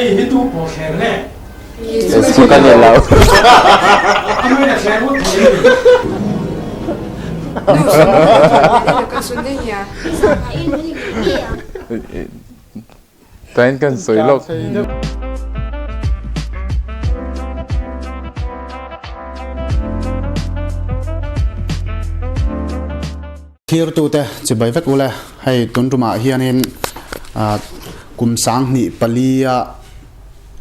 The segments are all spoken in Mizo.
Hei hi tu pawh thler nge? Chu ka ni lo. A hmel a thler ngawt thei a ni. Tain kan sawi lawk. Thirtute chibai vek ule, hei tun tumah hianin kum 2004 a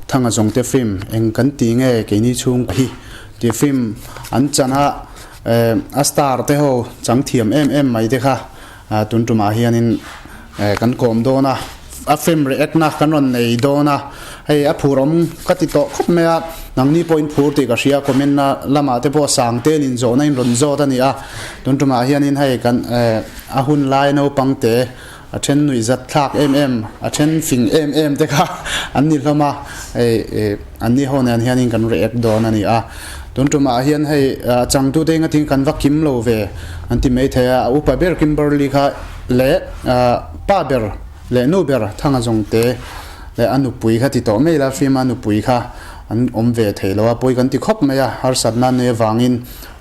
Thanga Zawngte film eng kan ti nge keini chhung hi tih film an chan a, a star te ho chang thiam em em mai te kha tun tumah hianin kan kawm dawn a, a film react na kan rawn nei dawn a, hei a phur awm ka ti tawh khawp mai a, nangni pawhin phur tih ka hria comment na lamah te pawh sang tel in zawhna in rawn zawt a ni a, tun tumah hianin hei kan a hun lai naupang te a then nuih zat thlak em em a then fing em em te kha an ni hlawm a, hei an ni ho nen hianin kan react dawn a ni a, tun tumah hian hei a changtute engatin kan va kim lo ve an ti maithei a, a upa ber Kimberly kha leh pa ber leh nu ber Thanga Zawngte leh a nupui kha ti tawh mai ila film a nupui kha an awm ve thei lo a, pawi kan ti khawp mai a, harsatna nei avangin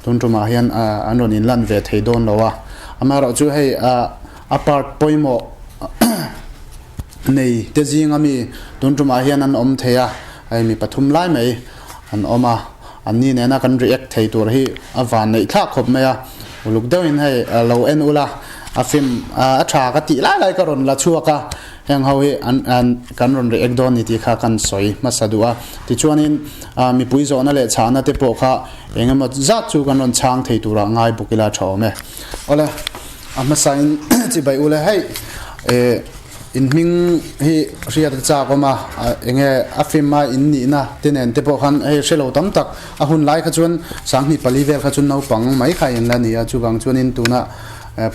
tun tumah hian an rawn inlan ve thei dawn lo a, amaherawhchu hei a part pawimawh nei te zinga mi tun tumah hian an awm thei a, hei mi pathum lai mai an awm a, anni nena kan react thei tur hi a van neih thlak khawp mai a, uluk deuhin hei lo en ula a film a tha ka tih lai lai ka rawn la chhuak a, heng ho hi an an kan rawn react dawn ni tih kha kan sawi hmasa duh a, tichuanin mipui zawhna leh chhahna te pawh kha eng emaw zat chu kan rawn chhang thei turah ngai bawk ila tha awm e. Awle a hmasain chibai ule hei eh in hming hi hriat a chak awm a enge a film a in nihna te nen te pawh khan hei hrelo tam tak a hun lai kha chuan 24 vel kha chu naupang mai kha in la ni a chuvang chuanin tuna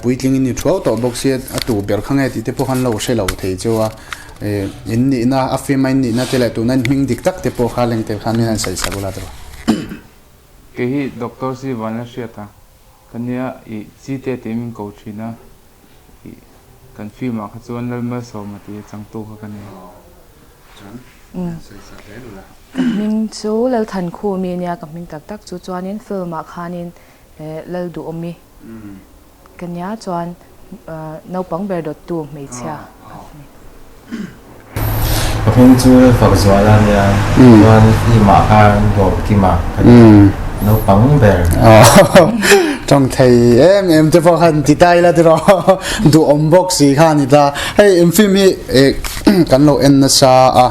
puitling in ni thuau tawh bawk sia a tu ber kha nge tih te pawh khan lo hrelo thei chu a eh in nihna a film a in nihna te leh tuna in hming dik tak te pawh kha leng tel khan min han sawi sak ula tawh. Kei hi Doctor si van la hriat a. Ka nia i Chite tih min ko thin a, i kan film ah kha chuan Lalmalsawma tih a changtu kha ka ni. Ka hming chu Lalthankhumi nia ka hming tak tak chu chuanin film ah khanin Lalduhawmi ka nia chuan naupang ber dawttu hmeichhia ka ni. Ka hming chu Fakzuala a nia, chuan film ah khan Lawmkima ka ni, naupang ber. Tawng thei em em te pawh khan ti ta ila tiraw duhawm bawk si kha a ni ta. Hei in film hi kan lo en nasa a,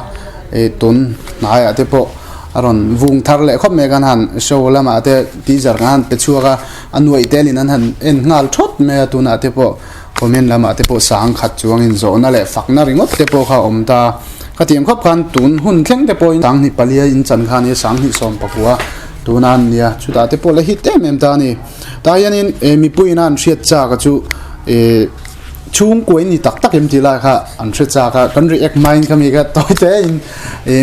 tun hnaiah te pawh a rawn vung thar leh khawp mai kan han show lamah te teaser kan han pe chhuak a, a nuaih telin an han en nghal thawt mai a tunah te pawh. Comment lamah te pawh sang khat chuangin zawhna leh fakna ringawt te pawh kha a awm ta. Khatiang khawp khan tun hun thleng te pawhin 24 a inchan kha a nia, 29 tuna an nia, chutah te pawh la hit em em ta a ni. Tah hianin mipuiin a an hriat chak a chu chhungkua in ni tak tak em tih lai kha an hre chak a, kan react hmain kha mi kha tawi te in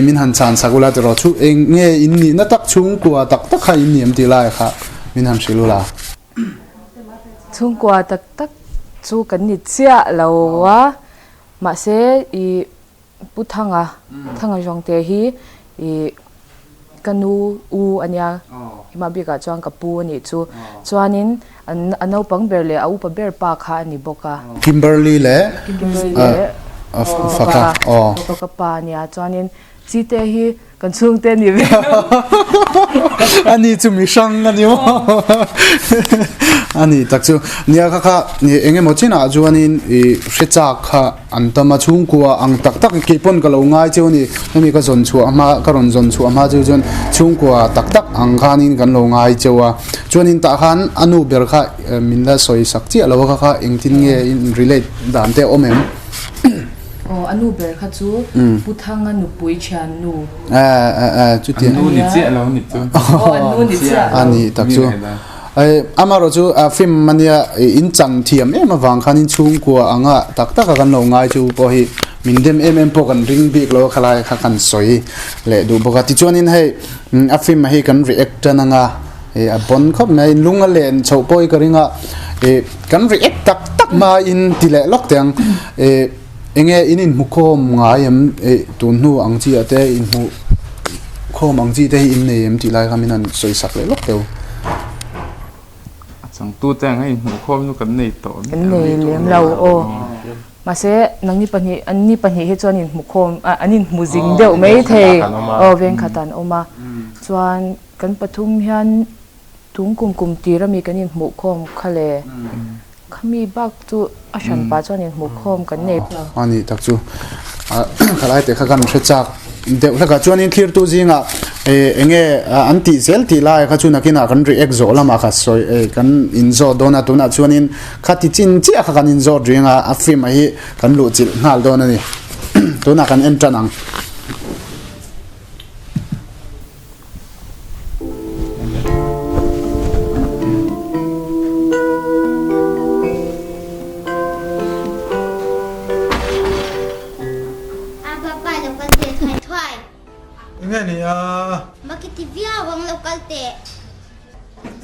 min han chhan sak ula tiraw chu eng nge in nihna tak chhungkua tak tak kha in ni em tih lai kha min han hrilh ula. Chhungkua tak tak chu kan ni chiah lo a, mahse i Pu Thanga, Thanga Zawngte hi i ka nu u a nia, hima bikah chuan ka pu a nih chu. Chuanin a naupang ber leh a upa ber pa kha a ni bawk a. Kimberly leh Faka, aw. Faka pa a nia, chuanin Chite hi Kan chhungte ni ve lo. Ani chu mi hrang a ni maw? Ani tak chu. Nia kha kha eng emaw chinah chuanin i hre chak kha an tam a, chhungkua ang tak tak kei pawn ka lo ngai cheu a ni. Hemi ka zawn chhuah hma, ka rawn zawn chhuah hma chu chuan chhungkua tak tak ang khanin kan lo ngai cheu a. Chuanin tah khan a nu ber kha min la sawi sak chiah lo a kha kha engtin nge in relate dan te a awm em? Aw, a nu ber kha chu Pu Thanga nupui thian nu. Chuti. An nu ni chiah lo ni chu. Aw, an nu ni chiah lo. A ni tak chu. Amaherawh chu film ania in chan thiam em avang khan in chhungkua anga tak taka kan lo ngai chu pawh hi min dem em em pawh kan ring bik lo a khalai kha kan sawi leh duh bawk a. Tichuanin hei a film hi kan react tan anga a bon khawp mai a, lung a len chhoh pawh hi ka ring a, kan react tak tak hmain ti leh lawk teh ang. Enge in inhmu khawm ngai em eh tun hnu ang chi ah te inhmu khawm ang chi te hi in nei em tih lai kha min han sawi sak leh lawk teu. A changtu te ang a inhmuh khawm chu kan nei tawh Kan nei lem lo aw. Mahse nangni pahnih anni pahnih hi chuan inhmu khawm an inhmu zing deuh mai thei aw veng khat an awm a. Chuan kan pathum hian tung kum kum tir ami kan inhmuh khawm kha le. Khami bak chu a hran pah chuan inhmuh khawm kan nei. A nih tak chu khalai te kha kan hre chak deuh hlek a chuanin thlirtu zingah eng nge an tih zel tih lai kha chu nakinah kan react zawh lamah kha sawi kan inzawt dawn a tunah chuanin khati chin chiah kha kan inzawt ring a a film a hi kan luh chilh nghal dawn a ni tunah kan en tan ang. Enge ni a? Mak i ti viau ang lo kal teh.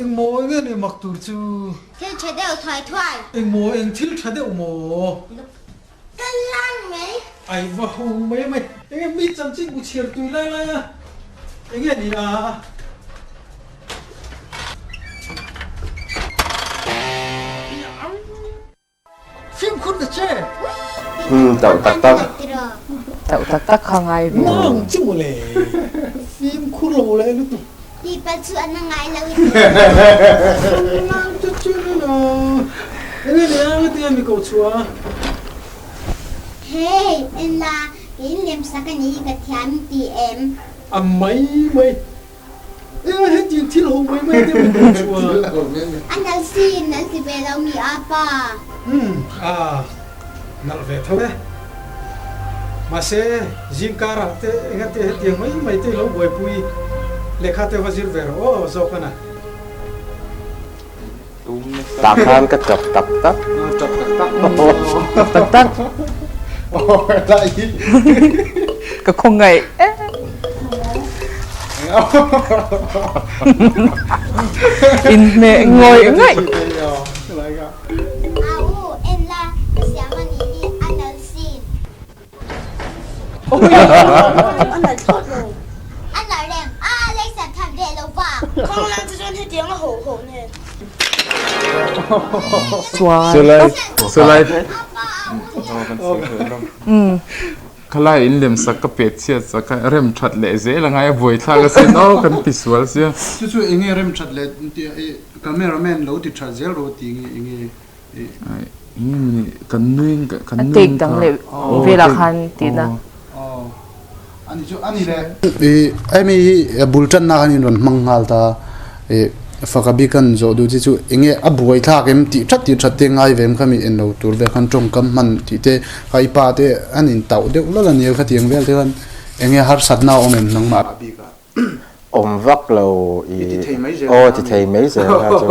Engmaw enge ni mak tur chu? Thil tha deuh thuai thuai. Engmaw eng thil tha deuh maw? Ka lang mai. Ai va ho mai mai. Enge mi chanchin bu chhiar tui lai lai a. Enge ni a? Fimkhur ta che. Umm tauh tak tak. Tauh tak tak kha ngai ve. Nang chu mawle. Fimkhur lo leh lutuk. Ti pal chu an a ngai lo in. Nang chu chu lo. Enge ni a tia mi ko chhuah a. Hey en la kei in lem sak a ni hi ka thiam ti em. A mai mai. Enge hetiang thil ho mai mai te mi ko chhuah a. A nalh si nalh ti ve lo mi a pa. Umm a nalh ve tho e. Mahse, zingkarah te engate hetiang mai mai te i lo buaipui lehkha te va zir ve rawh aw zawk a na. Tah khan ka tap tak tak. Tap tak tak. Tap tak tak. Ka khawngaih e. Inhmeh ngawih ngawih. A u, en la, ka siam a nih hi a nalh sin. A nalh thlawt lo. A nalh reng, a lei sat that ve lo va. Khawnglang chu chuan hetiang a hawh hawh nen. Chuan. Chulai, chulai. Khalai in lem sak ka pet chhiat sak a, rem that leh zel a ngai a buaithlak asin aw kan ti sual sia. Chu chu enge rem that leh tih camera man lo ti that zel rawh tih nge enge i. Enge mawni kan nui kan A nui take dang leh velah khan tihna. Aw ani chu ani leh. I hemi hi bul tanna khan in rawn hmang nghal ta i faka bikan zawh duh chi chu enge a buai thlak em tih that tih that te ngai ve em kha mi en lo tur vel khan tawngkam hman tih te kha i pa te an in tauh deuh lawlh a nia khatiang vel te khan enge harsatna a awm em nangmah bikah. Awm vak lo i aw ti thei mai zel kha chu.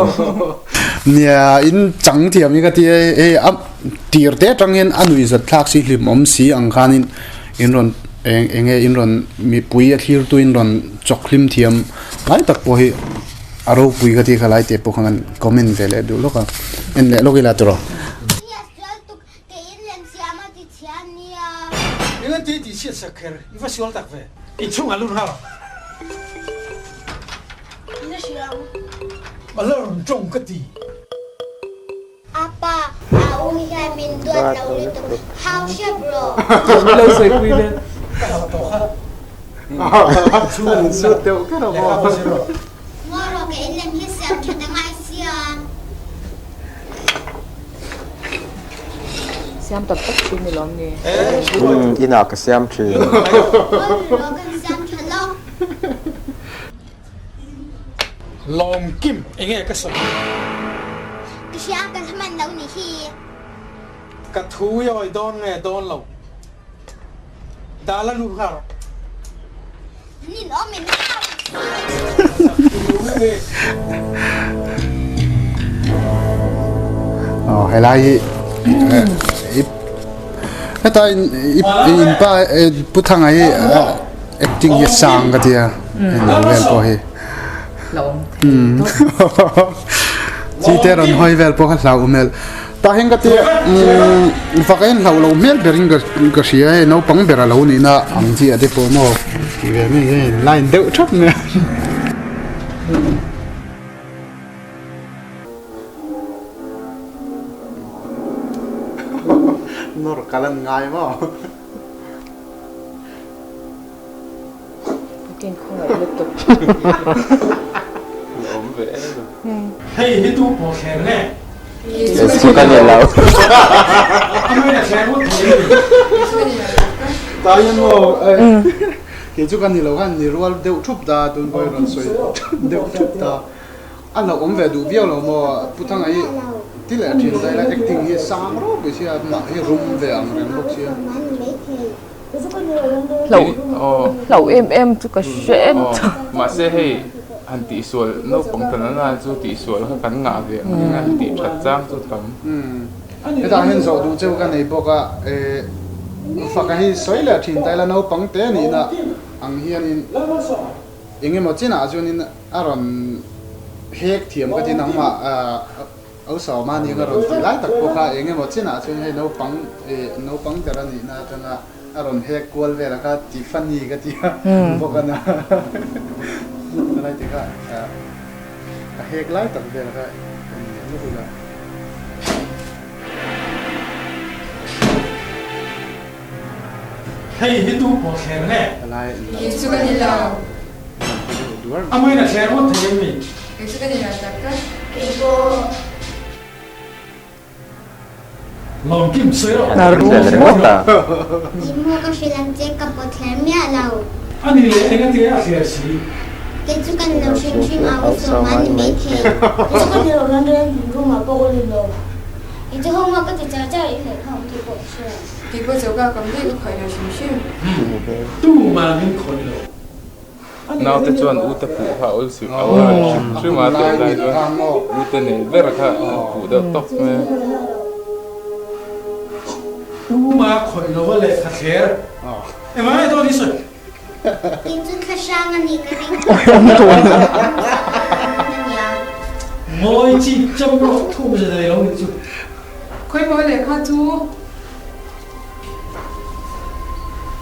Nia in chang thiam hi ka ti e hei a tir te atang hian a nuih zat thlak si hlim awm si ang khanin in rawn eng eng nge in rawn mipui a thlir tu in rawn chawk hlim thiam lai tak pawh hi a ropui ka ti kha lai te pawh khan comment ve leh duh lawk a en leh lawk ila tiraw. Engati tih chhiat sak kher i va sual tak ve. Inchhungah lut nghal ang. A la rawn tawng ka ti. Apa, a u hian min duat lo lutuk. Hau hrep rawh. Lo sawi pui vel. Ka hal tawh kha. Inchhungah lut nghal. Lehkha va zir rawh. Ngaw rawh ka inlem hi siam that a ngai sia. Siam tak tak thin ni lawm ni. Umm inah ka siam thin. Ngaw rawh kan siam tha lo. Lawm kim enge ka sawi. Ka hria ka hman lo ni hi. Ka thu i awi dawn nge dawn lo. Dal a lut nghal rawh. Nin awm in hau. Aw helai hi heta in in pa Pu Thanga hi acting hi a sang ka tia hei lo vel pawh hi chi te rawn hawi vel pawh kha hlauh hmel. Tah hian ka ti umm fak a inhlau lo hmel ber in ka hria hei naupang ber a lo nihna ang chi ah te pawh maw tih ve mai hian in line deuh thap mai a. Nawr kal an ngai maw. Ka khawngaih lutuk. Awm ve em. Hei hi tu pawh thler nge? Chu ka ni lo. A hmel a thler ngawt thei a ni. Tah hian maw kei chu ka ni lo khan ni rual deuh thup ta tun pawh i rawn sawi deuh thup ta. A hlauhawm ve duh viau lo maw? Pu Thanga hi ti leh thin ta ila acting hi sang ropui sia mah hi rum ve ang reng bawk sia. Hlauh em em chu ka hre em chu. Mahse hei han tihsual naupang ta nana chu tihsual kha kan ngah ve ang reng a, tih that chang chu tam. Hetah hian zawh duh cheu ka nei bawk a, faka hi sawi leh thin ta ila naupang te nihna ang hianin eng emaw chinah chuanin A rawn hek thiam ka ti nangmah au sawma ning a rawn tih lai tak pawh kha eng emaw chinah chuan hei naupang ih naupang ber a nihna atanga a rawn hek kual vel a kha ti funny ka ti a bawk a na a lai te kha a hek lai tak vel kha en leh lawk ila. Hei hi tu pawh thler nge? Kei chu ka ni lo. A main a thler ngawt thei em mi? Kei chu ka ni lo tak tak. Kei pawh. Lawmkim sawi rawh. Hnar rum ngawt a. I maw ka hrilh ang che ka pawh thler miah lo. A ni leh eng a ti a thler si? Kei chu ka ni lo hrim hrim a, u sawm a ni maithei. Kei chu ka ni lo ran reng, room ah pawh ka lut lo. I chu homework ka ti char char i lehkha awm tih pawh ka hre lo. Kei pawh choka kam daih ka khawih lo hrim hrim. Tumah min khawih lo. Naute chuan ute puh kha a awl hrim hrim a, tih lai chuan ute nei ber kha an puh deuh tawp mai a. Tumah khawih lo a lehkha thler. Engmah nge dawn i sawi? Tin chu thla hrang a nih ka ring. Ngawi chi chauh rawh thum ze nei lo nih chu. Khawimaw lehkha chu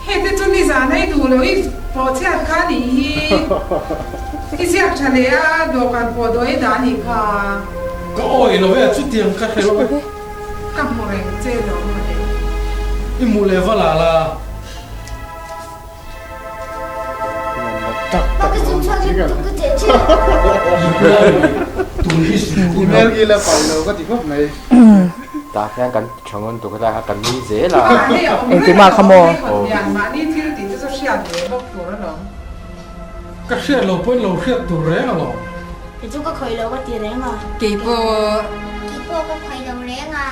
hete chu nizan a i duh loh i pawh chhiat kha a nih hi. I ziak tha leh a dawhkan pawh dawh i dah a nih kha. Ka awi lo e, chutiang ka hre lo e. Ka hmu reng che lo mawle. I hmuh leh va la la. Tah hian kan tha ngun tuk a kan nui zel a. Engtimah kha maw? Ka hriat lo pawhin lo hriat tur reng alawm. Kei chu ka khawih lo ka ti reng a. Kei pawh. Kei pawh ka khawih lo reng a.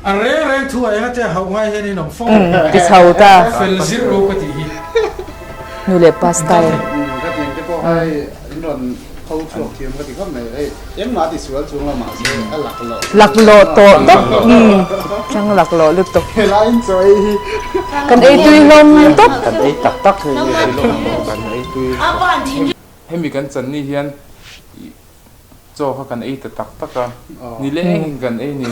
A reng reng thu ah engate hauh ngai hian in awm fo. Ti chho ta. Fel zir ro ka tih hi. Nu leh pa style. Ka tiang te pawh hai in rawn kho chhuak thiam ka ti khawp mai. Hei engmah ti sual chung lamah se a lak loh. Lak loh tawh tawp. Chang lak loh lutuk. Helai in chaw ei hi. Kan ei tui hlawm tawp. Kan ei tak tak hei kan ei tui. Hemi kan chan ni hian Chaw kha kan ei ta tak tak a, nileng in kan ei ni.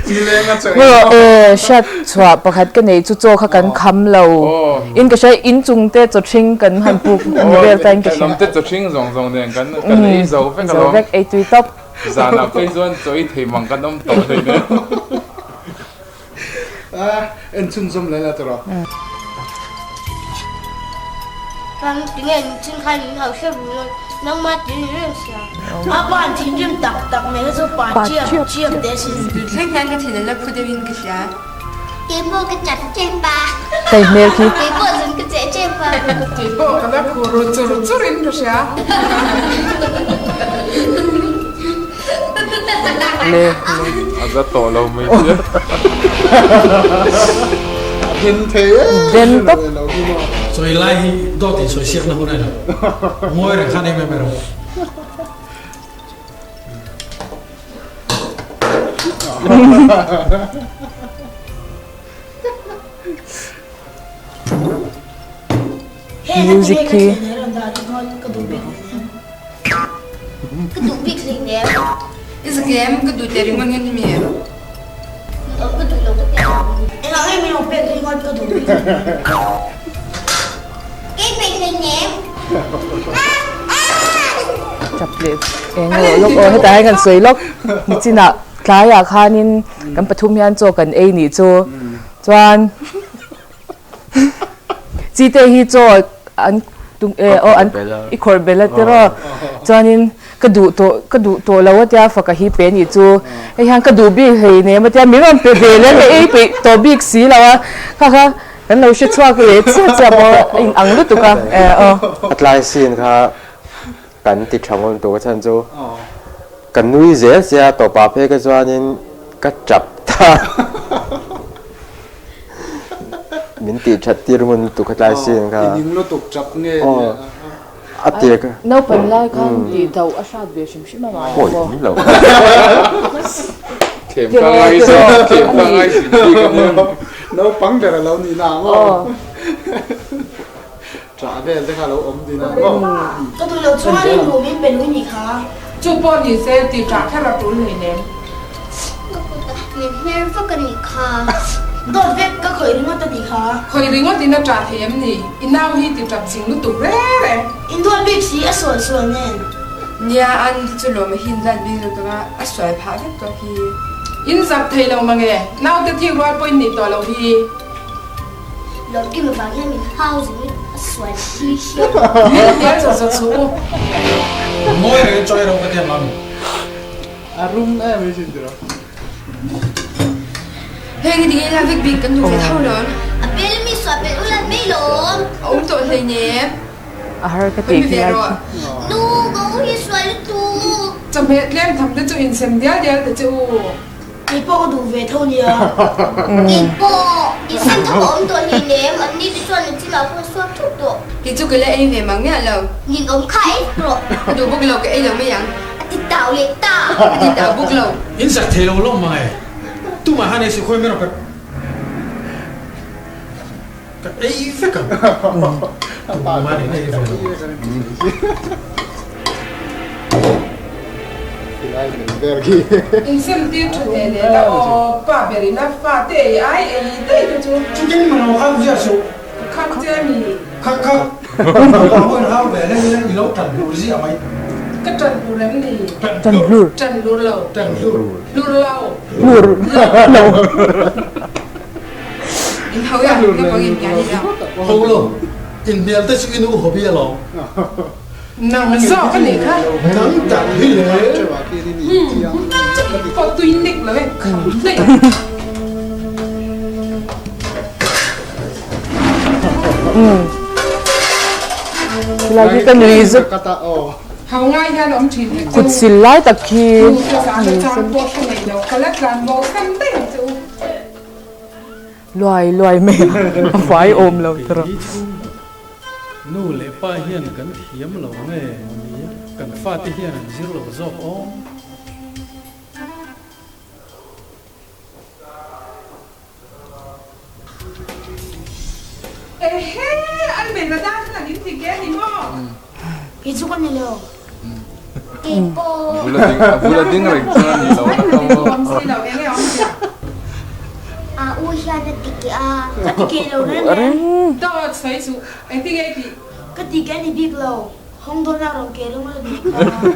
Nileng a chaw ei maw? Aw hriat chhuah pakhat ka nei chu chaw kha kan kham lo in ka hria in chung te chaw thing kan han puk ni vel ta in ka hria. Lam te chaw thing zawng zawng nen kan kan ei zo vek alawm. Zo vek ei tui tawp. Zanah phei chuan chaw ei thei mang kan awm tawh thei nen. En chhunzawm leh la tawh. Ram tinge in chin khan in hau hrep ringawt nangmah tih ni reng sia. A pa an thinrim tak tak mai kha chu pa chiap chiap teh sin. Tui thleng hian ka thin a la phu deuh in ka hria. Keipawh ka chap chep a. Kei hmel khi. Keipawh zun ka cheh chep a. Keipawh ka la phu ru chur chur in ka hria. Le a za tawh lo mai sia. A den thei em Den tawp. Sawi lai hi dawt in sawi siak na hun a ni lo. Ngawi reng khan em em erawh. Music khi. Ka duh bik hleinem. I zak em? Ka duh teh ringawt nge ni mi? Ka duh lo ka ti ang. Engah nge min lo pek ringawt ka duh bik hleinem. Kei peih hleinem. Chap leh eng rawh lawk aw hetah hian kan sawi lawk nichinah tlaiah khanin kan pathum hian chaw kan ei nih chu chuan Chite hi chaw an tum e aw an i khawrh belh a tiraw chuanin ka duh tawh ka duh tawh lo a tia faka hi pe nih chu hei hian ka duh bik hlei nem a tia min rawn pe ve leh ka ei peih tawh bik si lo a kha kha kan lo hre chhuak leh chiah chiah pawh a in ang lutuk a e aw. A tlai scene kha kan ti tha ngawt tur ka chhan chu ka nui zel sia tawpah phei ka chuanin ka tap ta. Min tih that tir ngun lutuk a tlai sin kha. I ning lutuk chap nge nia. A tir ka. Naupan lai khan tih do a hrat ve hrim hrim a ngai ang aw. Pawi lo. Thlem ka ngai sin, thlem ka ngai sin bik a nia. Naupang ber a lo ni na ang aw. Ṭah vel te kha lo awm din ang aw. Ka duh lo chuan in duh min pe lui nih kha. Chu pawh ni se tih ṭah kher a ṭul hleinem. Ka kut ah min hmer vak a nih kha. Dawt vek ka khawih ringawt a nih kha. Khawih ringawt in a ṭah thei em ni? I nau hi ti ṭap ching lutuk reng reng. In duat bik si a sual sual nen. Nia an hi chu lawm a hin zat bik lutuk a, a sual phah vek tawh hi. In zak thei lo mange, naute thik rual pawh in nih tawh loh hi. Lawmkim avang hian min hau zing a sual hi hriat. Min hnial zawt zawt suh u. Ngawi reng chawi ro ka ti ang. A rum em i sin tiraw. Heng hi tinge ila vek bik kan duh ve tho lo. A bel mi suah bel ula mai lawm. A awm tawh hleinem. A har ka tih khi lai khi. Nu ka u hi sual lutuk. Chawhmeh tlem tham te chu insem dial dial ta che u. Kei pawh ka duh ve tho nia. Kei pawh i sem tho ka awm tawh hleinem, an ni te chuan an chinah khawn suak thut tawh. Kei chu ka la ei ve mang miah lo. Nin awm kha ei vek rawh. Ka duh bawk lo, ka ei lo mai ang. A ti tau leh ta. A ti tau bawk lo. In zak thei lo lawm mang e. Tumah han ei suh khawi mai rawh ka ei vek ang. Tumah nen ei ve lo. Insem tir tha ve leh la aw, pa ber in a fa te ei ai ei daih te chu. Chutin maw lo kham ziah suh. Ka kham che mi. Khak khak. Ka ho in hau ve leh i lo tan hlur ziah mai. Ka tan hlur em ni? Tan hlur. Tan hlur lo. Tan hlur. Hlur lo. Hlur lo. In ho ya, naupang in pian i lo. Ho lo. Inhnial te chu i nu hobby alawm. Nang zawk a nih kha. Nang tak hi le. Pawh tui nek lo e, kham daih. Khilai khi ka nui zuk. Hau ngai hian awm thin hek chu. Kut sil lai tak khi. Nu te zan a chang pawh hre nei lo, ka la tlan bo tham daih ang che u. Luai luai mai a, a vai awm lo tawrh. Nu leh pa hian kan thiam lo nge maw ni a, kan fate hian an zir lo zawk awm. Ehe, an men la dan khan an inti ke ni maw? Kei chu ka ni lo. Kei pawh. A bula ding reng chuan a ni lo na ka maw. Awm si lo, enge awm sia. A u hian a ti ke a. Ka ti ke lo reng reng. Dawt sawi suh, engtin nge i tih? Ka ti ke a ni bik lo, hawng dawn a rawn ke ringawt a nih kha.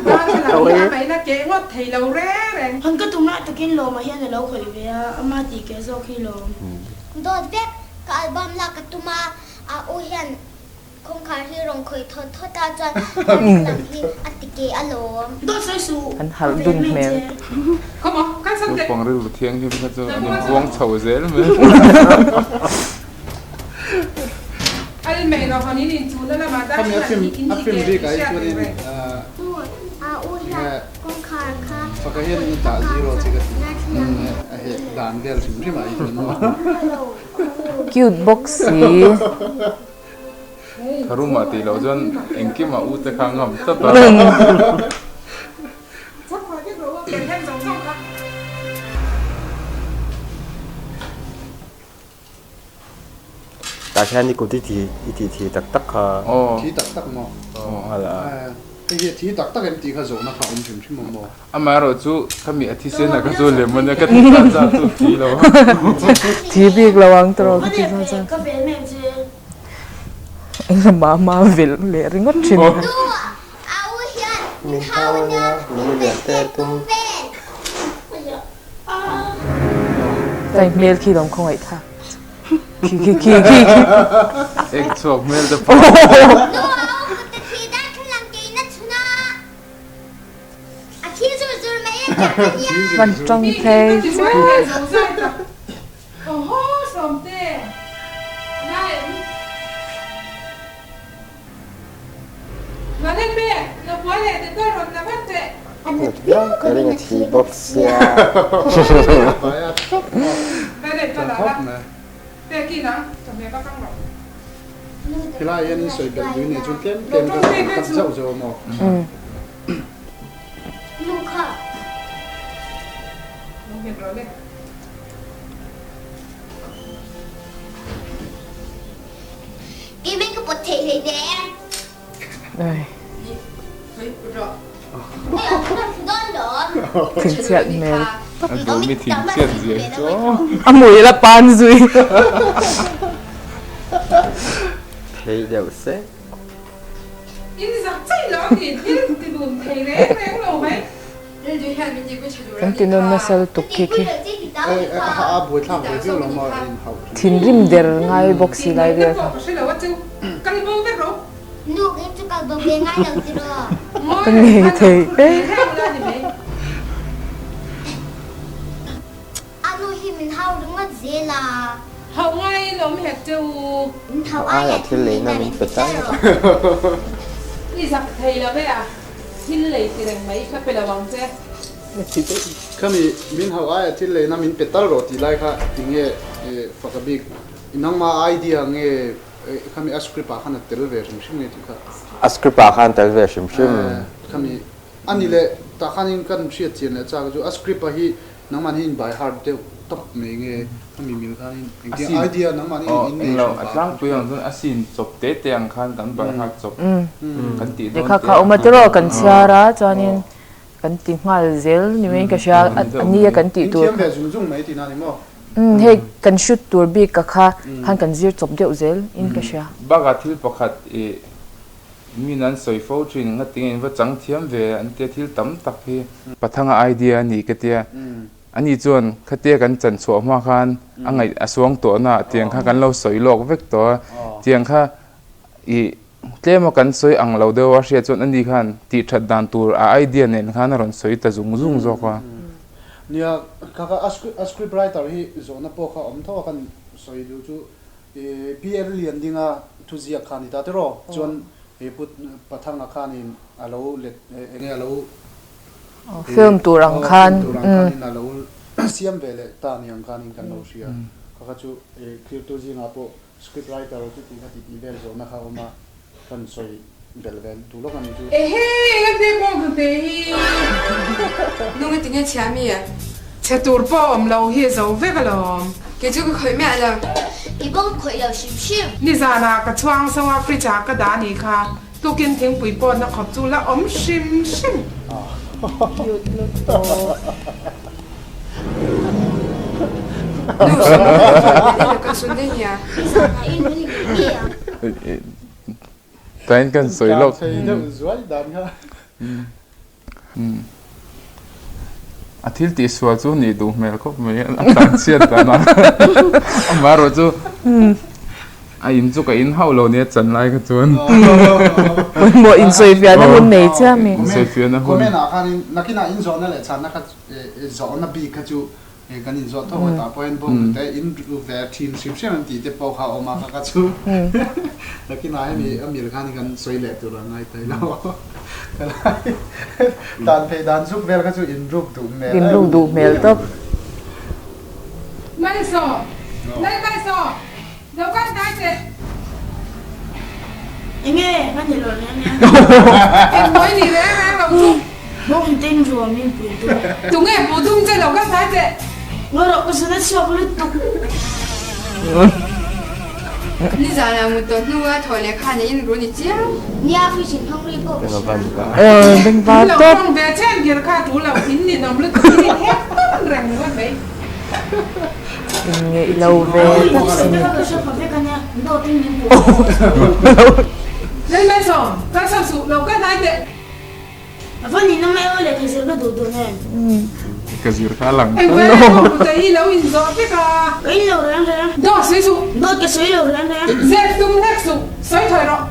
Darthlalang hi a maina ke ngawt thei lo reng reng. Hawn ka tum lah takin lawmah hian a lo khawih ve a, ama ti ke zawk hi lawm. Dawt vek, ka album lak ka tum a, a u hian Kawngkhar hi rawn khawih thawt thawt a chuan darthlalang hi a ti ke alawm. Dawt sawi suh. An harh dun hmel. Naupang rilru thianghlim kha chu an inbuang chho zel mai. Cute bawk si. Tharumah tih loh chuan engkimah u te kha ngam tlat a. Tah hian i kut i ti i tih thi tak tak kha. Thi tak tak maw? Aw. Hei hi a thi tak tak em tih kha zawhna kha a awm hrim hrim awm aw. Amaherawh chu khami a thisen a kha chu lem ania ka ti zat zat chu thi lo. Thi bik lo ang tawh ka ti zat zat. Englamah hma velh leh ringawt thin. Min hau ania min velh te tum. Kai hmel khi lawm khawngaih thlak. Khi khi khi khi. Ek chhuak hmel te pawh. Kan tawng thei Ka ring a thi bawk sia. Helai hian in sawi belh duin nei chuan tlem tlem ka rawn cut zauh zauh a maw? Thinchhiat hmel. A duhmi thinchhiat zia hi chu aw. A hmui la pan zui. Thei deuh se. Kan ti nawn nasa lutuk khi khi. Thinrim der ngai bawk si lai vel kha. Ka ngei thei e. Khami min hauh aia thil leina min pe tal rawh tih lai kha tinge faka bik nangma idea nge Khami a script ah khan a tel ve hrim hrim nge tih kha. A script ah khan tel ve hrim hrim. Khami a ni leh tah khanin kan hriat chian leh chak chu a script ah hi nangmah hi in by heart deuh tawp mai nge khami mil khanin engtiang idea nangmah hi in nei hran A tlangpui ang chuan a scene chawp te te ang khan kan by heart chawp kan tih dawn te. Lehkha kha awm a tiraw kan chhiar a chuanin kan ti nghal zel ni maiin ka hria a nia kan tih tur kha. In thiam ve zung zung mai tihna a ni maw? Umm hei kan shoot tur bik ka kha khan kan zir chawp deuh zel in ka hria. Bakah thil pakhat i min an sawi fo thin nga tinge in va chang thiam ve an tia thil tam tak hi. Pathanga idea a nih ka tia ani chuan khatia kan chan chhuah hma khan a ngaih a suang tawh na tiang kha kan lo sawi lawk vek tawh a tiang kha i tlema kan sawi ang lo deuh a hriat chuan ani khan tih that dan tur a idea nen khan a rawn sawi ta zung zung zawk a. Nia, kha kha a script writer hi zawhna pawh kha awm tho a kan sawi duh chu PL Liandinga thuziak kha a ni ta tiraw? Chuan Pu Pathanga khanin a lo let enge a lo Film tur ang khan film tur ang khanin a lo siam ve leh ta ni ang khanin kan lo hria. Kha kha chu thirtu zingah pawh Script writer chu tih kha titi vel zawhna kha a awm a, kan sawi belh vel duh lawk a ni chu. Ehe, ka hne pawh ka hne hi. Nung i tinge chhia mi a? Chhe tur pawh awm lo hi a zo vek alawm. Kei chu ka khawih miah lo. I bawng khawih lo hrim hrim. Nizanah ka chhuang so a fridge ah ka dah a nih kha. Tukin thingpui pawhna khawp chu la awm hrim hrim. Cute lutuk. Tain kan sawi lawk. A thil tih sual chu nih duh hmel khawp mai a tlan chhiat dan a. Amaherawh chu a in chu ka in hauh lo nia chan lai kha chuan. Pawimawh insawifiahna hun nei chiah mi. Insawifiahna hun. Comment ah khanin nakinah inzawhna leh chhanna kha Zawhna bik kha chu kan inzawh tawk a, tah pawh hian bawng te in ru ve thin hrim hrim an tih te pawh kha a awm a, kha kha chu nakinah hemi a mil khan kan sawi leh tur a ngai thei lo. Ka lai dan phei dan zuk vel kha chu in ruk duh hmel In ruk duh hmel tawp. Malsawm, Lalmalsawm, lo kal hnai teh. Enge ka ni lo nia nia. Engmawi ni reng reng lo chu. Bawng ten ruam in pui tum. Tunge pui tum che lo ka hnai che. Ngaw rawh ka zun a chhuak lutuk. Nizanah mut tawh hnua thaw leh khan a in ru ni chiang. Nia fridge in hmang ri pawh ka hria. Bengvar Lo tawp. tawng ve chen kher kha tu lo in ninawm lutuk in in hek tawn reng ringawt mai. In ngeih lo ve tak si ni. Lalmalsawm, kalsan suh, lo kal hnai teh. Ka zir kha lang. Engvai a bawng hnute hi lo in zawh vek a. Dawt sawi suh. Zep tum hlek suh, sawi thawi rawh.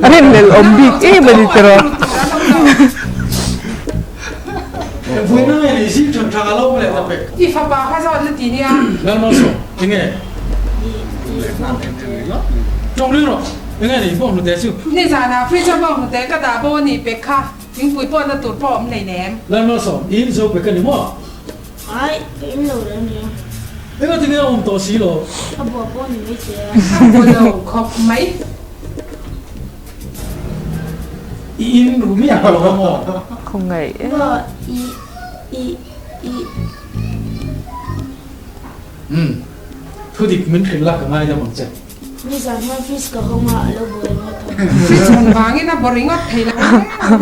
A rinhlelh awm bik em a ni tiraw. Vawiina nge ni zing than tha lo leh ta pek. I fapa kha zawt na ti nia. Lalmalsawm, enge? Tawng ring rawh, enge ni bawng hnute chu? Nizanah fridge a bawng hnute ka dah bo a ni pek kha, thingpui pawh na tur pawh awm hlei nem. Lalmalsawm, i in zo pek a ni maw? Ai, ka in lo reng reng. Enga tinge a awm tawh si lo? A bua pawh ni mai che a. A bua lo khawp mai. I in ru miah lo a maw? Khawngaih e. Ba i i i. Umm. Thudik min hrilh la ka ngaidam ang che. Nizan hian fridge ka hawng a, a lo bawr ringawt a. Fridge hawng vangin a bawr ringawt thei lo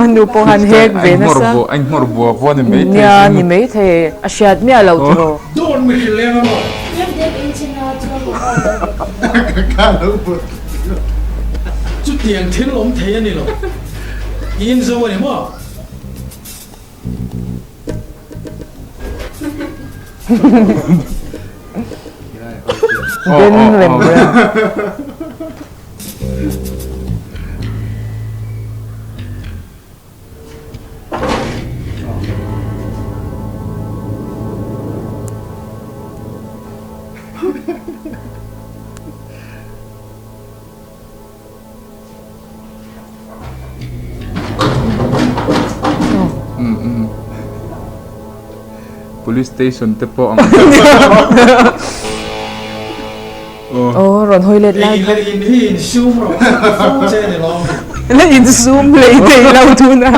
A nu pawh han hek ve nasa. A inhmawr bua pawh a ni maithei. Nia, ni maithei. A hriat miah lo tiraw. Dawn mi hrilh leng a maw? Tlem te ka inchhin a, chuan ka ka lo bawr ringawt. Chutiang thil awm thei a ni lo. I inzo a ni maw? Ben rem rem. Police station te pawh ang Oh, rawn hawi let lai kha. In hi in sum rawh fo che ni lo. La in sum lei thei lo tuna.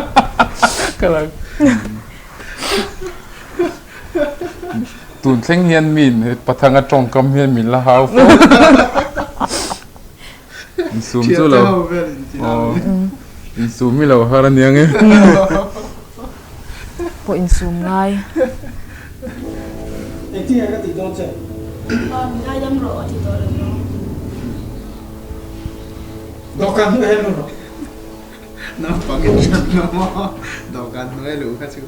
Tun thleng hian min pathanga tawngkam hian min la hau fo. Insum chu lo insum hi lo har ania nge. Pawh insum ngai. Engtin nge ka tih dawn che? Pa min ngaidam rawh a ti tawh lo maw? Dawhkan hnuai hian lut rawh. Naupang in hran lo maw? Dawhkan hnuai luh kha chu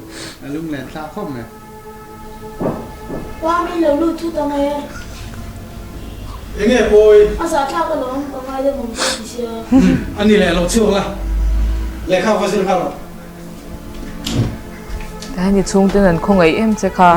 a lunglen thlak khawp mai. Pa min lo lut thut ang e. Enge pawi? A zah thlak alawm, ka ngai deuh awm tawh ti sia. A ni leh lo chhuak la, lehkha va zir nghal rawh. Hemi chhungten an khawngaih em che kha.